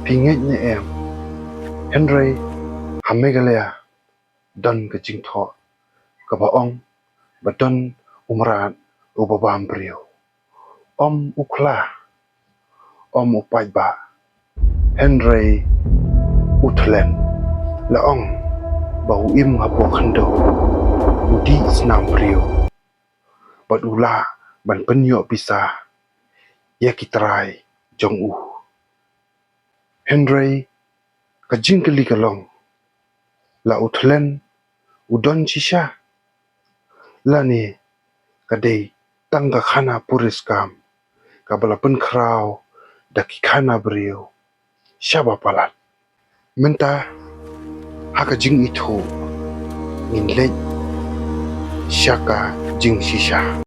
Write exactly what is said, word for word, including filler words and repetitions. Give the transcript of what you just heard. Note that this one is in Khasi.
Phi ngeit ne em? Hynrei ha Meghalaya don ka jingthoh kaba ong ba don u mrad uba bam briew. Ym u khla, ym u paidbah, hynrei u thlen. La ong ba u im hapoh khyndew, u dih snam briew, bad u lah ban pynïoh pisa ïa ki trai jong u. Hynrei ka jingkylli ka long, la u thlen u don shisha, lane ka dei tang ka khana puriskam kaba la pynkhraw da ki khana briew shaba palat? Mynta ha ka jingithuh ngin leit sha ka jingshisha.